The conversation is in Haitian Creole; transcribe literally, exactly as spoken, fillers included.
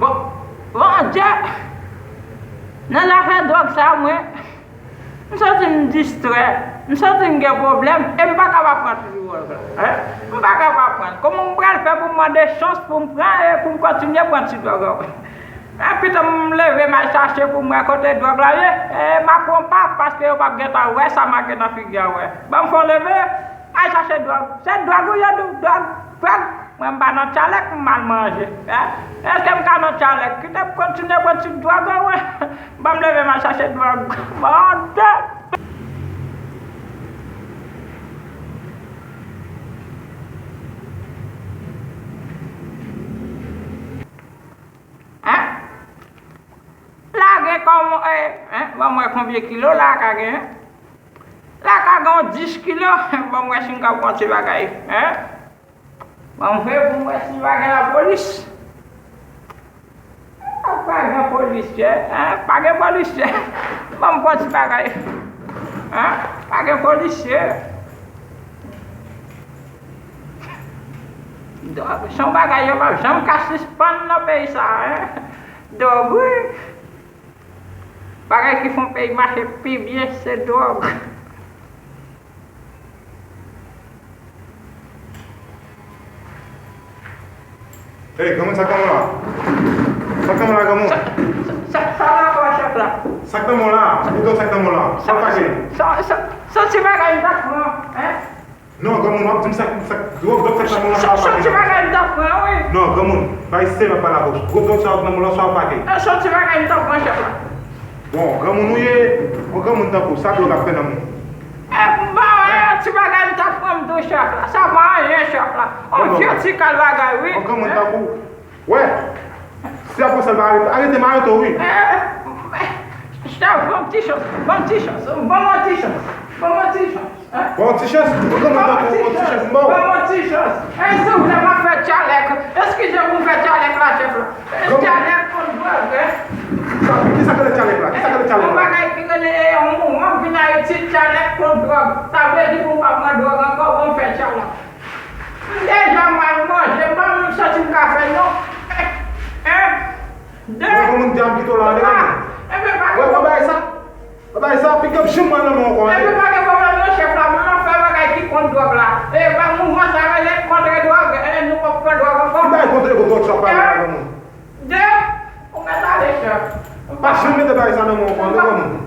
Bon, Bondye, nan zafè dwòg sa, mwen, m santi m distrè, m santi m gen pwoblèm, e m pa kapab pran ti dwòg la. Hein? M pa kapab pran. Kòman m pral fè pou m mande chans pou m pran e pou m kontinye pran ti dwòg la? Epi tou m leve m al chache pou m wè kote dwòg la ye, e m ap pran pa paske yo p ap gentan wè sa make nan figi a wè. Ban m fè yon leve, al chache dwòg. Se dwòg ou ye, dwòg, dwòg, dwòg. Mwen m pa nan tchalèk, m mal manje. Hein? Èske m ka nan tchalèk? Kite m kontinye pran ti dwòg, wi. Ban m leve m al chache dwòg. Bondye! Hein? La gen kòman, eh, hein? Ban m wè konbyen kilo la ka gen, hein? La ka gen yon dis kilo. Ban m wè si m ka pran ti bagay, hein? Ban m fè pou m wè si pa gen lapolis. Ah, pa gen polisye, hein? Pa gen polisye. Ban m pran ti bagay. Hein? Pa gen polisye. Dwòg, se yon bagay yo p ap janm ka sispann nan peyi sa a, hein? Dwòg, wi. Bagay ki fè yon peyi mache pi byen, se dwòg. Hey, granmoun, sa k nan men w la? Sa k nan men w la, granmoun? Sa, sa, sa, sa rapò chèf la? Sa k nan men w la? Ou dwòg sa k nan men w la? Sa, sa, sa, sa ti bagay m t ap pran, hein? Non, granmoun, w ap di m sa, sa, dwòg, dwòg sa k nan men w la, sa w ap pake. Sa ti bagay m t ap pran, wi. Non, granmoun, bay serye m ap pale avè w. Gwo dwòg sa w ap nan men w la, sa w ap pake. E sa ti bagay m t ap pran, chèf la. Bon, granmoun ou ye, yon granmoun tankou w, sa dwòg ap fè nan men w? E, m pa wè, ti bagay m t ap pran m tou, chèf la. Sa pa anyen, chèf la. On vye ti kal bagay, wi. Yon granmoun tankou w. Wè, si apre sa l pa arete, arete m arete w, wi. Eh, chèf, ban m ti chans, ban m ti chans, ban m ti chans, ban m ti chans, hein? Bon, ti chans, ou konn mwen tankou yon ti chans m ba w. Ban m ti chans. Eh, silvouplè, m ap fè tchalèk. Eskize pou m fè tchalèk la, chèf la. Eh, tchalèk kont dwòg, hein? Sa, kisa k rele tchalèk la? Kisa k rele tchalèk la? Yon bagay ki rele, eh, yon mouvman vin Ayiti, tchalèk kont dwòg. Sa vle di pou m pa pran dwòg ankò, pou m fè tchalèk. M deja mal manje, m pa menm santi m ka fè non. Hein? De. Wè, granmoun, dam kite w la, de granmoun. Epi pa gen pwoblèm. Wè, pa bay sa. Pa bay sa, pick up janm pran nan men w ankò, hein. Epi pa gen pwoblèm non, chèf la, men m ap fè bagay ki kont dwòg la. E pa mouvman sa rele kontre dwòg, e nou p ap pran dwòg ankò. Ki bagay kontre dwòg sa w ap pale la, granmoun? De, ou mèt ale, chèf. Pa janm mete bagay sa nan men w ankò, de granmoun.